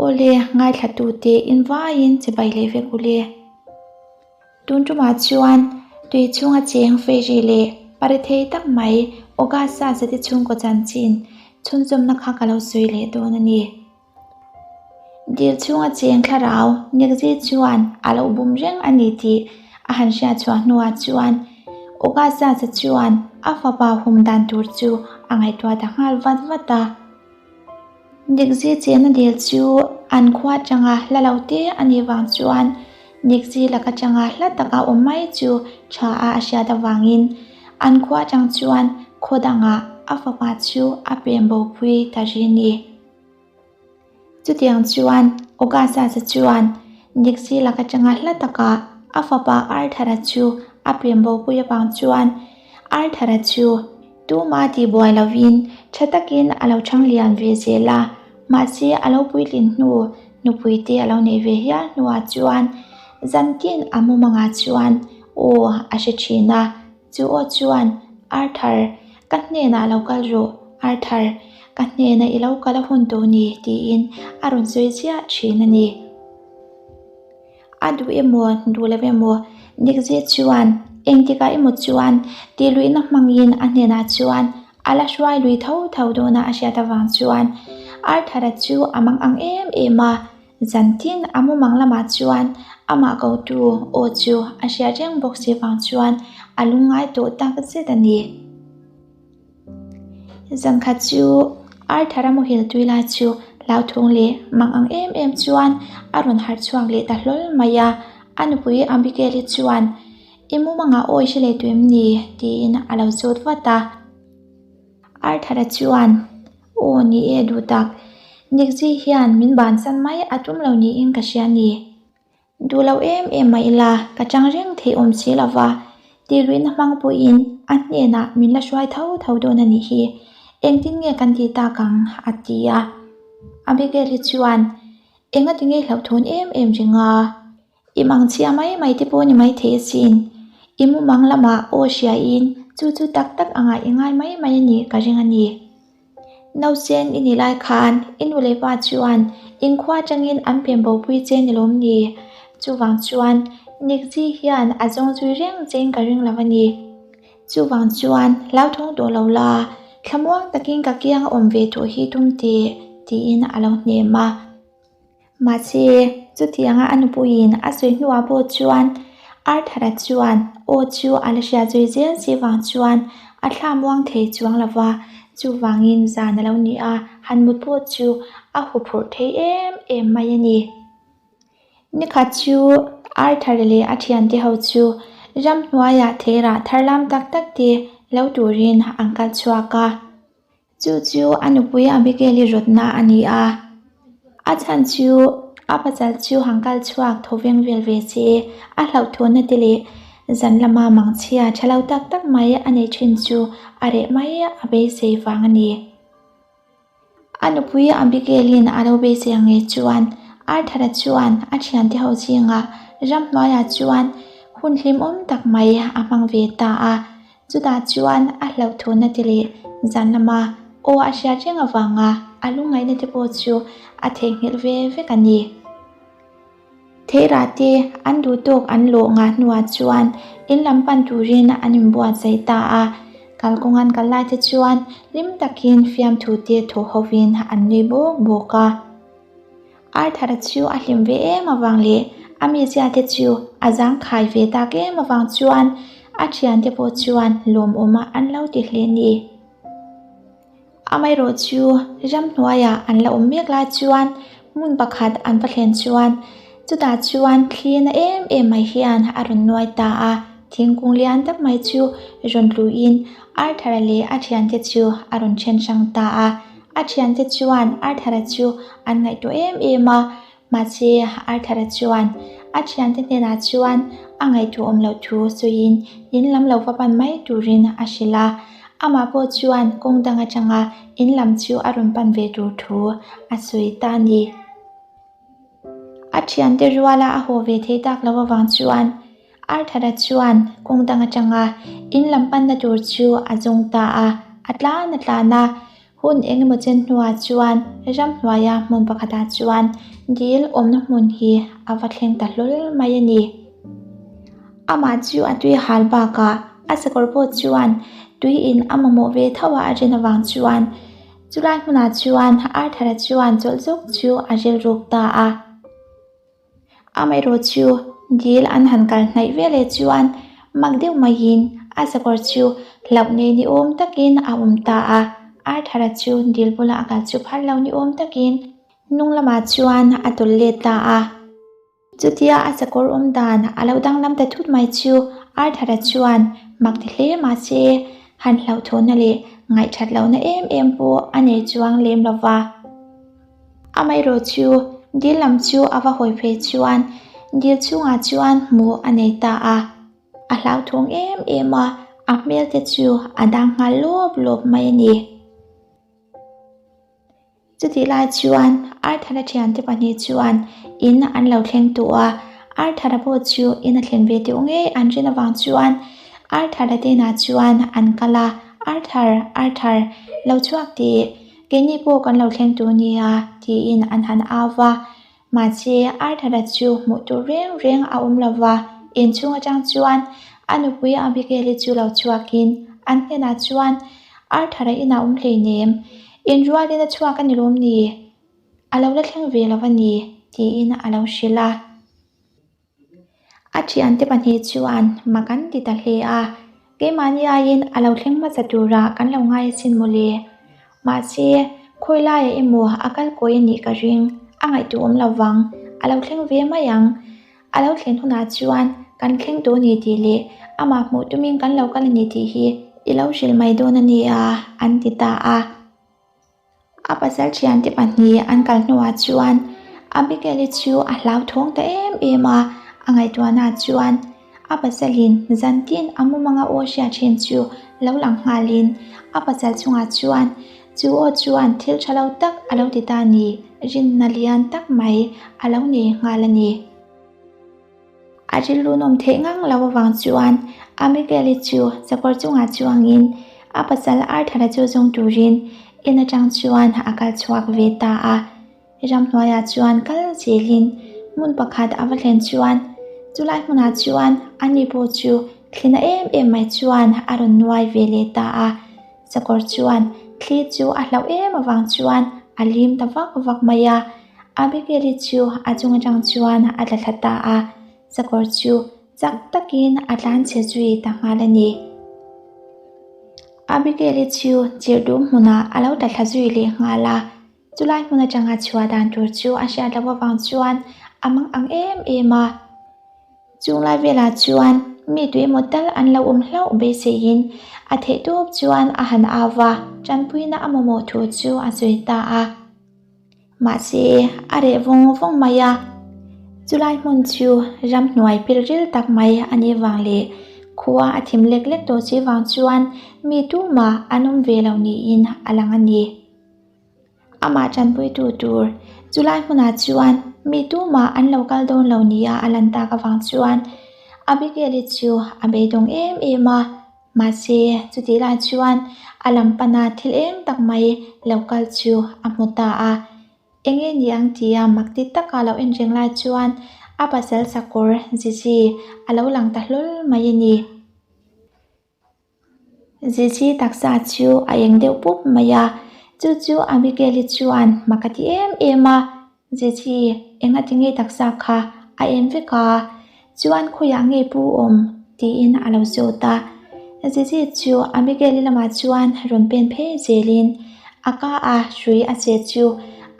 Awle, ngaithlatute invaiin chibai leh vek u le. Tun tumah chuan tui chhunga cheng fei leh pari thei tak mai August-a zate chhungkaw chanchin chhunzawmna kha ka lo sawi leh dawn a ni. Dil chhunga cheng thlarau Nigzi chuan a lo bum reng a ni tih a han hriat chhuah hnuah chuan August-a chuan a fapa hum dan tur chu a ngaihtuah ta nghal vat vat a. Nigzi chena dil chu an khua atanga hla lo te a nih vang chuan Nigzi lak atanga hla taka awm mai chu tha a a hriat avangin an khua atang chuan khaw dangah a fapa chu a pem bopui ta ri ni. Chutiang chuan Augustus-a chuan Nixie lak atanga hla taka a fapa Arthur-a chu a pem bopui avang chuan Arthur-a chu tuma tihbuai lovin tha takin a lo chhang lian ve zel a, mahse a lo puitlin hnu nupui te a lo neih ve hial hnuah chuan zantin a mumangah chuan aw a hre thin a. Chu aw chuan, Arthur, ka hnenah lo kal rawh, Arthur, ka hnena i lo kal a hun tawh ni, tiin a rawn sawi chiah thin a ni. A duh emaw, duh lo emaw, Dikzia chuan engtikah emaw chuan tihluihna hmangin a hnenah chuan a la hruai lui tho tho dawna a hriat avang chuan Arthur-a chu a mang ang em em a. Zantin a mumang lamah chuan amah kotu aw chu a hriat reng bawk si vang chuan a lungngai tawh tak zet a ni. Zankhat chu Arthur-a muhil tui lai chu hlauthawng leh mang ang em em chuan a rawn harh chhuak leh ta hlawl mai a, a nupui Abigail-i chuan, I mumangah awi hre leh tuim ni? tiin a lo zawt vat a. Arthur-a chuan, Aw ni e duh tak, Nigzi hian min bansan mai a tum lo niin ka hria ni. Duh lo em em mah ila ka chang reng thei awm si lo va, tihluihna hmang pawhin a hnenah min la hruai tho tho dawn a nih hi. Engtin nge kan tih tak ang? a ti a. Abigail-i chuan, Engati nge hlauhthawn em em ring a? I mangchhia mai mai te pawh ni mai thei asin. I mumang lamah aw hriain chu chu tak tak angah i ngai mai mai a nih ka ring a ni. Nausen i nih lai khan i nu leh pa chuan inkhua atangin an pem bopui che ni lawm ni? Chuvang chuan Nikji hian a zawng zui reng chein ka ring lo a ni. Chuvang chuan hlauthawng tawh lo la, thlamuang takin ka kiang a awm ve tawh hi tum teh, tiin a lo hnem a. Mahse, chutianga a nupuiin a sawi hnuah pawh chuan Arthur-a chuan aw chu a la hriat zui zel si vang chuan a thla muang thei chuang lo va, chuvangin zan a lo ni a, han mut pawh chu a huphurh thei em em mai a ni. Nikhat chu Arthur-a leh a thiante ho chu ramhnuaiah theirah tharlam tak tak te lo turin an kal chhuak a. Chu chu a nupui Abigail-i rawtna a ni a, a chhan chu a pasal chu han kal chhuak tho veng vel ve se, a hlauhthawnna te leh zan lama mangchhia tha lo tak tak mai a nei thin chu a reh mai a beisei vang a ni. A nupui Abigail-in a lo beisei ang nge chuan Arthur-a chuan a thiante ho zingah ramhnuaiah chuan hun hlimawm tak mai a hmang ve ta a. Chutah chuan a hlauhthawnna te leh zan lama aw a hriat reng avanga a lungngaihna te pawh chu a theihnghilh ve vek a ni. Theirah te an duh tawk an lawh ngah hnuah chuan in lam pan turin an inbuatsaih ta a, kalkawng an kal lai te chuan hlim takin fiamthu te thawh hovin an nui bawk bawk a. Arthur-a chu a hlim ve em avang leh a mizia te chu a zangkhai ve tak em avang chuan a thiante pawh chuan lawmawm an lo ti hle ni. Amaherawh chu ramhnuaiah an la awm mek lai chuan hmun pakhat an va thlen chuan chutah chuan thli na em em mai hian a rawn nuai ta a, thingkung lian tak mai chu rawn tluin Arthur-a leh a thiante chu a rawn then hrang ta a. A thiante chuan Arthur-a chu an ngaihtuah em em a, mahse Arthur-a chuan a thiante hnenah chuan a ngaihtuah awm loh thu sawiin in lam lo va pan mai turin a hrilh a. Amah pawh chuan kawng dang atanga in lam chu a rawn pan ve tur thu a sawi ta a ni. A thiante ruala a haw ve thei tak loh avang chuan Arthur-a chuan kawng dang atanga in lam panna tur chu a zawng ta a, a tlan a tlan a. Hun engemaw chen hnuah chuan ramhnuaia hmun pakhatah chuan Dil awmna hmun hi a va thleng ta hlawl mai a ni. Amah chu a tui hal bakah a sakawr pawh chuan tui in a mamawh ve tho a a rin avang chuan chulai hmunah chuan Arthur-a chuan chawlh zawk chu a rilruk ta a. Amaherawh chu dil an han kal hnaih ve leh chuan mak deuh maiin a sakawr chu hlauh nei ni awm takin a awm ta a. Arthur-a chu dil bulah a kal chu phal lo ni awm takin hnung lamah chuan a tawlh let ta a. Chutia a sakawr awm dan a lo danglam ta thut mai chu Arthur-a chuan mak ti hle mahse han hlauhthawhna leh ngaihthat lohna em em pawh a nei chuang lem lo va. Amaherawh chu dil lam chu a va hawi phei chuan dil chhungah chuan hmuh a nei ta a, a hlauthawng em em a, a hmel te chu a dang nghal lawp lawp mai a ni. Chutih lai chuan Arthur-a thiante pahnih chuan in an lo thleng tawh a, Arthur-a pawh chu in a thlen ve teuh ngei an rin avang chuan Arthur-a te inah chuan an kal a, Arthur, Arthur, lo chhuak teh, keini pawh kan lo thleng tawh nia, tiin an han au va. Mahse, Arthur-a chu hmuh tur reng reng a awm lo va, inchhung atang chuan a nupui Abigail-i chu lo chhuakin an hnenah chuan, Arthur-a inah awm hleinem, inrualin a chhuak a ni lawm ni? A lo la thleng ve lo a ni, tiin a lo hrilh a. A thiante pahnih chuan mak an ti ta hle a, keimahni aiin a lo thleng hmasa tura kan lo ngai asin mawle. Mahse, khawi laiah emaw a kal kawi a nih ka ring, a ngaihtuah awm lo vang, a lo thleng ve mai ang. A lo thlen hunah chuan kan thleng tawh a ni tih leh amah hmuh tumin kan lo kal a ni tih hi i lo hrilh mai dawn a nia, an ti ta a. A pasal thiante pahnih an kal hnuah chuan Abigail-i chu a hlauthawng ta em em a, a ngaihtuahna chuan a pasalin zantin a mumanga aw hriat thin chu lo lang nghalin a pasal chungah chuan chu aw chuan thil tha lo tak a lo ti ta ni rinna lian tak mai a lo nei nghal a ni. A rilru nawm theih ngang lo avang chuan Abigail-i chu sakawr chungah chuangin a pasal Arthur-a chu zawng turin in atang chuan a kal chhuak ve ta a. Ramhnuaiah chuan kal zelin hmun pakhat a va thlen chuan chulai hmunah chuan ani pawh chu thlina em em mai chuan a rawn nuai ve leh ta a. Sakawr chuan thli chu a hlauh em avang chuan a lim ta vak vak mai a. Abigail-i chu a chung atang chuan a tla thla ta a, sakawr chu chak takin a tlan chhe zui ta nghal a ni. Abigail-i chu chirh dum hmunah a lo tla thla zui leh nghal a, chulai hmun atanga chhuah dan tur chu a hriat loh avang chuan a mang ang em em a. Chung lai velah chuan mi tuemaw tal an lo awm hlauh beiseiin a theihtawp chuan a han au va, tanpuina a mamawh thu chu a sawi ta a. Mahse, a reh vawng vawng mai a, chulai hmun chu ramhnuai pilril tak mai a nih vang leh khua a thim lek lek tawh chi vang chuan mi tumah an awm ve lo niin a lang a ni. Amah tanpuitu tur chulai hmunah chuan mi tumah an lo kal dawn lo nia a lan tak avang chuan Abigail-i chu a beidawng em em a. Mahse, chutih lai chuan a lam pana thil eng tak mai lo kal chu a hmu ta a. Enge ni ang tia mak ti taka lo en reng lai chuan a pasal sakawr Zizi a lo lang ta hlawl mai a ni. Zizi taksa chu a eng deuh pup mai a, chu chu Abigail-i chuan mak a ti em em a. Zizi, engati nge taksa kha a en vek a? Chuan khawiah nge pu awm? tiin a lo zawt a. Zizi chu Abigail-i lamah chuan rawn pen phei zelin a ka a hrui a che chu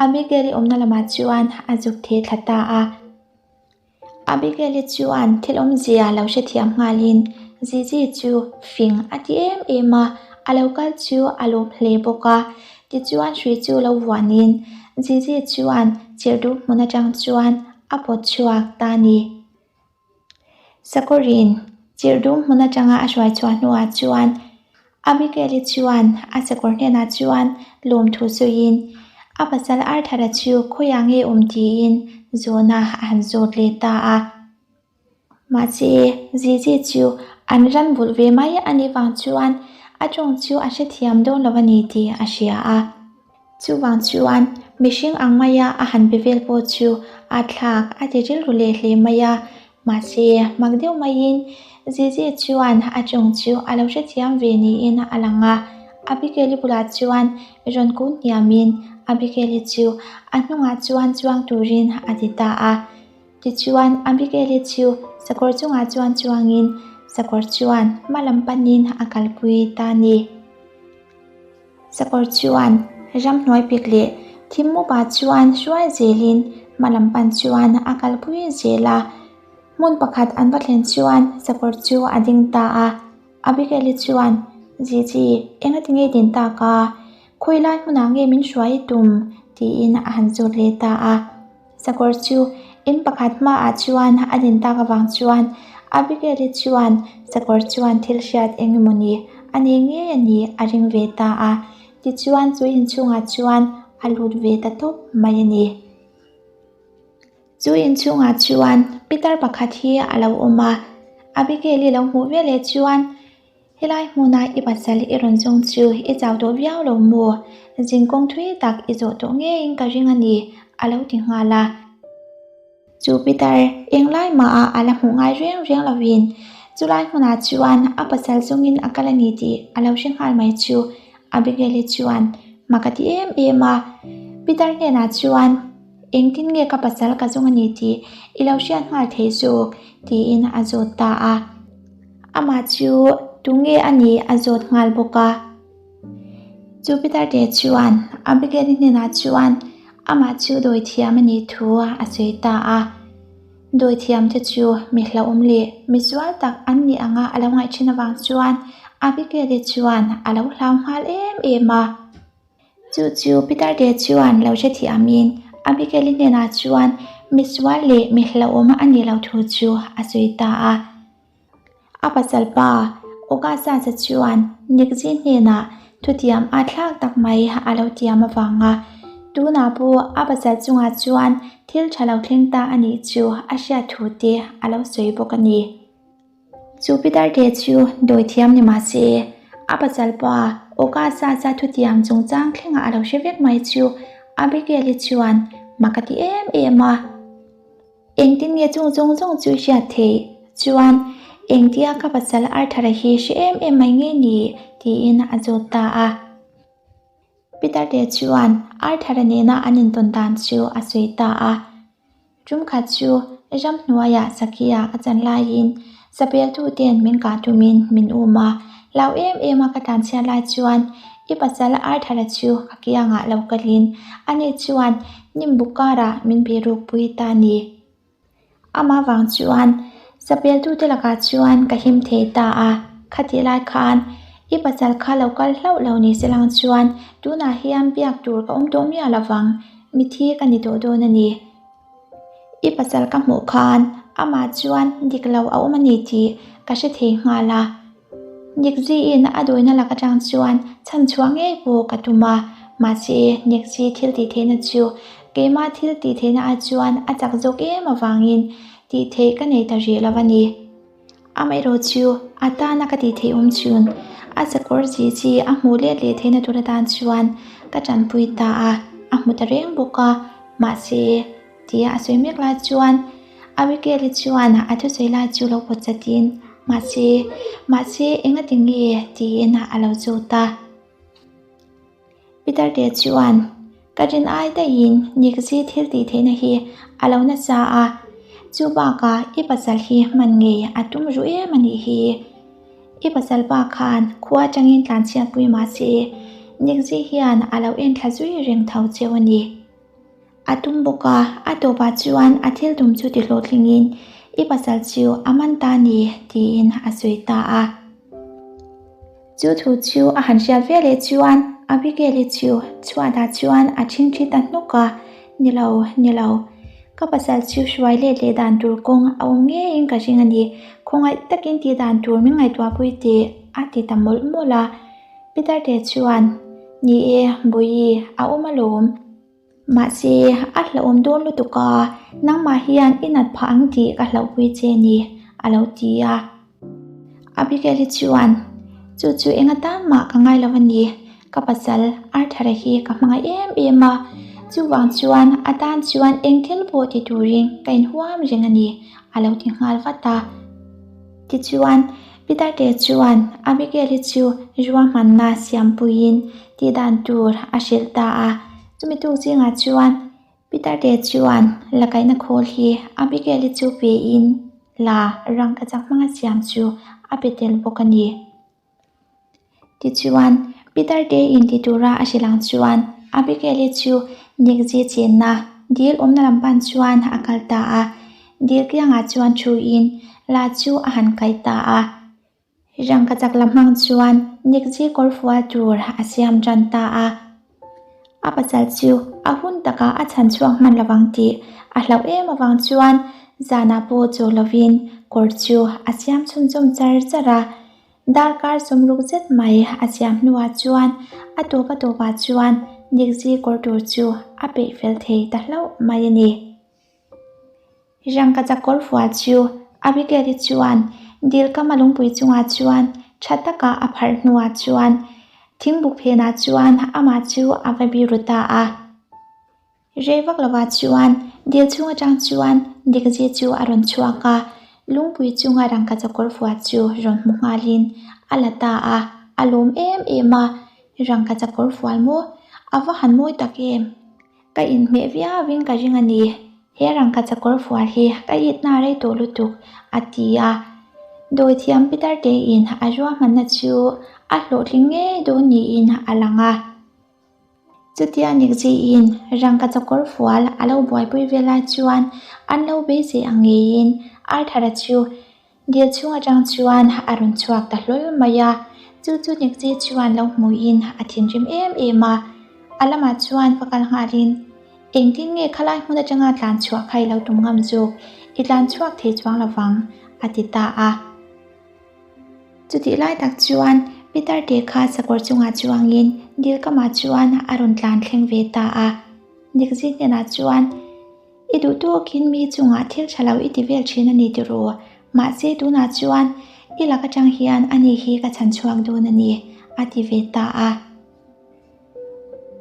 Abigail-i awmna lamah chuan a zuk theh thla ta a. Abigail-i chuan thil awmzia lo hrethiam nghalin Zizi chu fing a ti em em a, a lo kal chu a lawm hle bawk a. Tichuan hrui chu lo vuanin Zizi chuan chirhdup hmun atang chuan a pawt chhuak ta a ni. Sakawrin chirhdum hmun atanga a hruai chhuah hnuah chuan Abigail-i chuan a sakawr hnenah chuan lawmthu sawiin a pasal Arthur-a chu khawiah nge awm tiin zawhna a han zawt leh ta a. Mahse, Zizi chu an ran vulh ve mai a nih vang chuan a tawng chu a hrethiam dawn lo a ni tih a hria a. Chuvang chuan mihring ang maia a han be vel pawh chu a thlak a ti rilru leh hle mai a. Mahse, mak deuh maiin Zizi chuan a tawng chu a lo hrethiam ve niin a lang a. Abigail-i bulah chuan rawn kun hniamin Abigail-i chu a hnungah chuan chuang turin a ti ta a. Tichuan, Abigail-i chu sakawr chungah chuan chuangin sakawr chuan hma lam panin a kalpui ta a ni. Sakawr chuan ramhnuai pik leh thim mupa chuan hruai zelin hma lam pan chuan a kalpui zel a. Hmun pakhat an va thlen chuan sakawr chu a ding ta a. Abigail-i chuan, Zizi, engati nge din tak a? Khawi lai hmunah nge min hruai i tum? tiin a han zawt leh ta a. Sakawr chu in pakhat hmaah chuan a din tak avang chuan Abigail-i chuan sakawr chuan thil hriat eng emaw ni a nei ngei a ni a ring ve ta a, tichuan chu inchhungah chuan a lut ve ta tawp mai a ni. Chu inchhungah chuan pitar pakhat hi a lo awm a, Abigail-i lo hmuh veleh chuan Helai hmuna i pasal i rawn zawng chu i chau tawh viau lo maw? Zingkawng thui tak i zawh tawh ngeiin ka ring a ni, a lo ti nghal a. Chu Peter, englai mahah a la hmuh ngai reng reng lovin chulai hmunah chuan a pasal zawngin a kal a ni tih a lo hre nghal mai chu Abigail-i chuan mak a ti em em a. Peter hnenah chuan, Engtin nge ka pasal ka zawng a ni tih i lo hriat nghal thei zawk? tiin a zawt ta a. Amah chu tunge a nih a zawt nghal bawk a. Chu Peter-te chuan Abigail-i hnenah chuan amah chu dawithiam a nih thu a sawi ta a. Dawithiamte chu mi hlauhawm leh mi zual tak an nih anga a lo ngaih thin avang chuan Abigail-i chuan a lo hlau nghal em em a. Chu chu Peter-te chuan lo hrethiamin Abigail-i hnenah chuan misual leh mi hlauhawm a nih loh thu chu a sawi ta a. A pasal pa Augustus-a chuan Nixie hnenah thutiam a thlak tak mai a lo tiam avanga tunah pawh a pasal chungah chuan thil tha lo thleng ta a nih chu a hriat thu te a lo sawi bawk a ni. Chu Peter-te chu dawithiam ni mah se, a pasal pa Augustus-a thutiam chungchang thlengah a lo hre vek mai chu Abigail-i chuan mak a ti em em a. Engtin nge chung zawng zawng chu hriat theih chuan engtia ka pasal Arthur-a hi hre em em mai nge ni? tiin a zawt ta a. Peter-te chuan Arthur-a nena an intawn dan chu a sawi ta a. Tum khat chu ramhnuaiah Sakia ka chan laiin sapeltuten min kah tumin min um a, hlau em em a ka tlanchhiat lai chuan i pasal Arthur-a chu ka kiangah lo kalin ani chuan Nimbu karah min bihruk pui ta ni. Amah vang chuan sapeltute lakah chuan ka him thei ta a, khatih lai khan i pasal kha lo kal hlauh lo ni se lang chuan tunah hian biak tur ka awm tawh miah lovang, mithi ka ni tawh dawn a ni. I pasal ka hmuh khan amah chuan dik lo a awm a ni tih ka hre thei nghal a. Nikziin a dawina lak atang chuan chhan chhuah ngei pawh ka tum a, mahse Nikzi thil tih theihna chu keimah thil tih theihna ah chuan a chak zawk em avangin tih theih ka nei ta rih lo a ni. Amaherawh chu a tana ka tih theih awm chhun a sakawr zi chi a hmuh let leh theihna tur atan chuan ka tanpui ta a, a hmu ta reng bawk a, mahse tia a sawi mek lai chuan Abigail-i chuan a thusawi lai chu lo pawt chatin mahse mahse engati nge tiin a lo zawt a. Peter te chuan ka rin ai daihin Nixie thil tih theihna hi a lo nasa a, chu bakah i pasal hi hman ngei a tum ruh em a nih hi. I pasal pa khan khua atangin tlanchhiatpui mahse Nixie hian a lo enthla zui reng tho cheu a ni. A tum bawk a, a tawpah chuan a thil tum chu ti hlawhtlingin i pasal chu a man ta ni tiin a sawi ta a. Chu thu chu a han hriat ve leh chuan Abigail-i chu chhuatah chuan a ṭhingṭhi ta hnuk a, Ni lo, ni lo. Ka pasal chu hruai let leh dan tur kawng a awm ngeiin ka ring a ni. Khawngaih takin tih dan tur min ngaihtuahpui teh a ti ta mawlh mawlh a. Peter te chuan, Ni e, Bawihi, a awm alawm. Mahse, a hlauhawm dawn lutuk a, nangmah hian i nat phah ang tih ka hlauhpui che ni, a lo ti a. Abigail-i chuan, Chu chu eng atan mah ka ngai lo a ni. Ka pasal Arthur-a hi ka hmangaih em em a, chuvang chuan a tan chuan eng thil pawh ti turin ka inhuam reng a ni, a lo ti nghal vat a. Tichuan, Peter-te chuan Abigail-i chu ruahmanna siampuiin tihdan tur a hrilh ta a. Chumi tuk zingah chuan Peter-te chuan lakaihna khawl hi Abigail-i chu pein la rangkachak hmanga siam chu a pe tel bawk a ni. Tichuan, Peter te inti tura a hrilh ang chuan Abigail-i chu Nikzi chenna dil awmna lam pan chuan a kal ta a. Dil kiangah chuan thuin la chu a han kai ta a. Rangkachak la hmang chuan Nikzi kawr fual tur a siam tan ta a. A pasal chu a hun takah a chhan chhuak hman lovang tih a hlauh em avang chuan zanah pawh chaw lovin kawr chu a siam chhunzawm char char a. Darkar sawmruk zet mai a siam hnuah chuan a tawp a tawpah chuan Nixie kawr tur chu a peih fel thei ta hlauh mai a ni. Rangkachak kawr fual chu Abigail-i chuan dil kama lungpui chungah chuan tha taka a pharh hnuah chuan thingbuk phenah chuan amah chu a va biru ta a. Rei vak lovah chuan dil chhung atang chuan Dikzi chu a rawn chhuak a, lungpui chunga rangkachak kawr fual chu rawn hmu nghalin a la ta a, a lawm em em a, Rangkachak kawr fual maw? A va han mawi tak em? Ka inhmeh viauin ka ring a ni. He rangkachak kawr fual hi ka itna rei tawh lutuk, a ti a. Dawithiam Peter tein a ruahmanna chu a hlawhtling ngei dawn niin a lang a. Chutia Nikziin rangkachak kawr fual a lo buaipui vel lai chuan an lo beisei ang ngeiin Arthur-a chu Dil chhung atang chuan a rawn chhuak ta hlawl mai a, chu chu Nikji chuan lo hmuhin a thinrim em em a. A lamah chuan va kal nghalin, Engtin nge khalai hmun atanga tlan chhuah kha i lo tum ngam zawk, i tlan chhuak thei chuang lovang, a ti ta a. Chutih lai tak chuan Peter te kha sakawr chungah chuangin dil kamah chuan a rawn tlan thleng ve ta a. Nikji hnenah chuan, I duh tawkin mi chungah thil tha lo i ti vel thin a ni tiraw? Mahse tunah chuan i lak atang hian ani hi ka chhan chhuak dawn a ni, a ti ve ta a.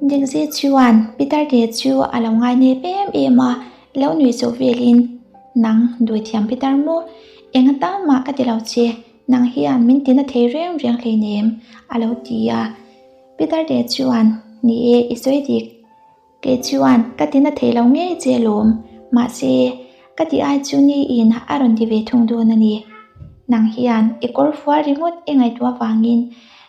Dikzi chuan Peter te chu a lo ngai nep em em a, lo nuih zawh velin, Nang dawithiam Peter maw? Eng atan mah ka ti lo che, nang hian min tina thei reng reng hleinem, a lo ti a. Peter te chuan, Ni e, i sawi dik. Kei chuan ka tina thei lo ngei che lawm, mahse ka ti ai chu niin a rawn ti ve thung dawn a ni. Nang hian i kawr fual ringawt i ngaihtuah vangin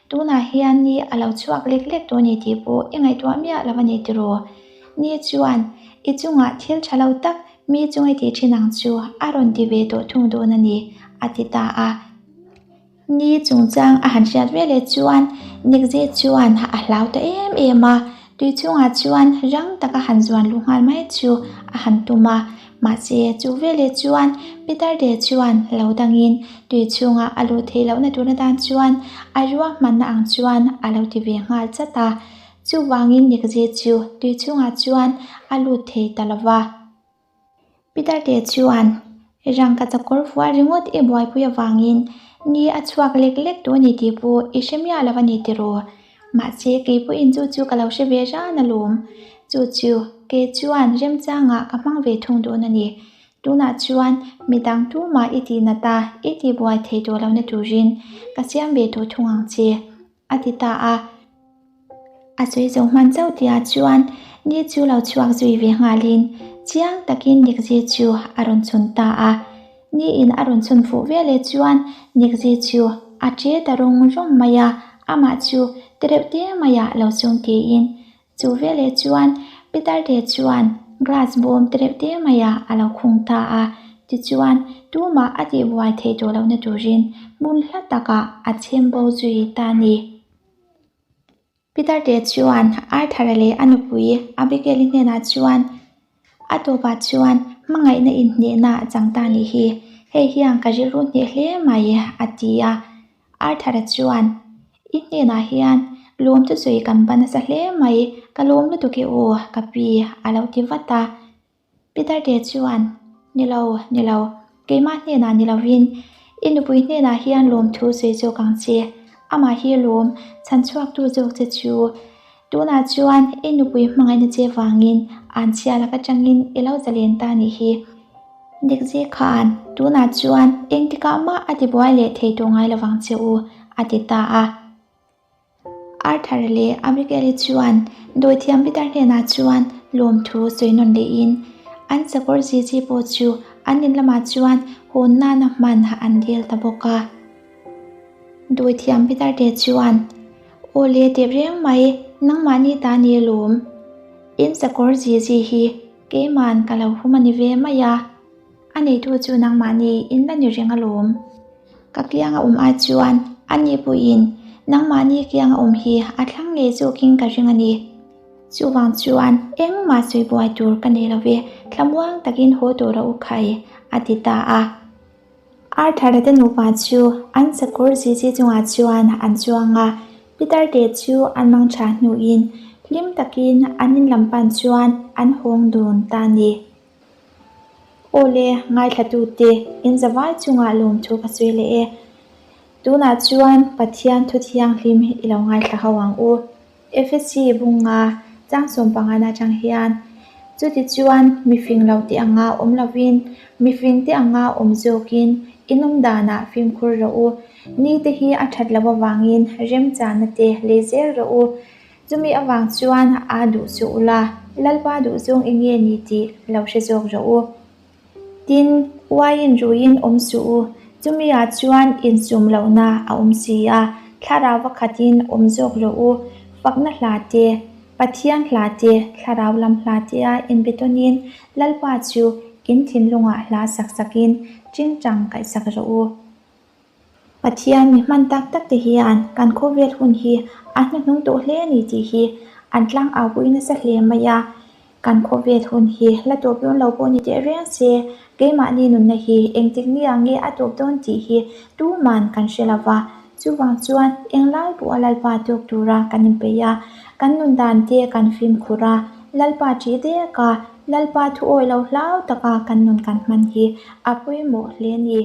tunah hian ni a lo chhuak lek lek tawh a ni tih pawh i ngaihtuah miah lo a ni tiraw? Ni chuan i chungah thil tha lo tak mi chunga i tih thin ang chu a rawn ti ve tawh thung dawn a ni, a ti ta a. Ni chungchang a han hriat veleh chuan Nikze chuan a hlau ta em em a, tui chhungah chuan rang taka han zuan luh nghal mai chu a han tum a. Mahse, chu veleh chuan Peter te chuan lo dangin tui chhungah a luh theih lohna tur atan chuan a ruahmanna ang chuan a lo ti ve nghal chat a. Chuvangin Nikze chu tui chhungah chuan a lut thei ta lo va. Peter te chuan rangkachak kawr fual ringawt i buaipui avangin ni a chhuak lek lek tawh a ni tih pawh i hre miah lo a ni tiraw? Mahse kei pawhin chu chu ka lo hre ve ran alawm. Chu chu kei chuan remchangah ka hmang ve thung dawn a ni. Tunah chuan midang tumah i tih nat a, i tihbuai thei tawh lohna turin ka siam ve tawh thung ang che. A ti ta a. A sawi zo hman chauh tihah chuan ni chu lo chhuak zui ve nghalin chiang takin Nikzi chu a rawn chhun ta a. Niin a rawn chhun fuh veleh chuan Nikzi chu a ṭe ta rawng rawng mai a, amah chu ti reuh te maiah lo chhung tiin Chu veleh chuan Peter te chuan glass bawm te reuh te maiah a lo khung ta a, tichuan tumah a tihbuai theih tawh lohna turin hmun hla takah a chhem bo zui ta a ni. Peter te chuan Arthur-a leh a nupui Abigail-i hnenah chuan a tawpah chuan hmangaihna inhnehna a chang ta a nih hi, hei hian ka rilru hneh hle mai a ti a. Arthur-a chuan, I hnenah hian lawm chu sawi kan ba nasa hle mai, ka lawm lutuk i aw, ka pi, a lo ti vat a. Peter te chuan, Ni lo, ni lo, keimah hnenah ni lovin i nupui hnenah hian lawmthu sawi zawk ang che. Amah hi lawm chhan chhuaktu zawk che chu. Tunah chuan i nupui hmangaihna che vangin an chhia lak atangin i lo zalen ta nih hi. Dikzi khan tunah chuan engtikah mah a tibuai leh thei tawh ngai lovang che u, a ti ta a. Arthur leh Abigail-i chuan dawithiam pitar hnenah chuan lawmthu sawi nawn lehin an sakawr Zizi pawh chu an in lamah chuan hawn nana hman an dil ta bawk a. Dawithiam pitar te chuan, Aw le tep reng mai, nangmahni ta ni alawm. In sakawr Zizi hi keiman ka lo hum a ni ve mai a, a neitu chu nangmahni in la ni reng alawm. Ka kianga awm ai chuan a ni pawhin nangmahni kianga awm hi a thlang ngei zawkin ka ring a ni. Chuvang chuan engmah sawi buai tur ka nei lo ve, thlamuang takin haw tur a u khai, a ti ta a. Arthur-a te nupa chu an sakawr zizi chungah chuan an chuang a, Peter te chu an mang tha hnuin hlim takin an in lam pan chuan an hawng dun ta a ni. Aw le, ngaithlatute, in zavai chungah lawmthu ka sawi leh e. Tunah chuan Pathian thu thianghlim i lo ngaithla ho ang u. Efesi bunga chang 15 atang hian, Chuti chuan mifing lo tih anga awm lovin, mifing te anga awm zawkin in awm danah fimkhur rawh u. Nite hi a that loh avangin remchana te lei zel rawh u. Chumi avang chuan a duh chu ula, Lalpa duh zawng i nge ni tih lo hre zawk rawh u. Tin, uaiin ruiin awm suh u, chumi ah chuan insum lohna a awm si a, thlarau vakhatin awm zawk rawh u. Fakna hla te, Pathian hla te, thlarau lam hla te a inbetawnin Lalpa chu in thinlungah hla sak sakin tingtang kaihsak rawh u. Pathian mi hman tak tak te hian kan khawvel hun hi a hnuhnung tawh hle a ni tih hi an tlang au pui nasa hle mai a. Kan khawvel hun hi la tawp dawn lo pawh ni teh reng se, keimahni nunna hi engtik ni ah nge a tawp dawn tih hi tuman kan hre lo va. Chuvang chuan englai pawh a Lalpa tawk tura kan inpeih a, kan nun dan te kan fimkhur a, Lalpa ṭih dek a, Lalpa thu awih lo hlau taka kan nun kan hman hi a pawimawh hle a ni.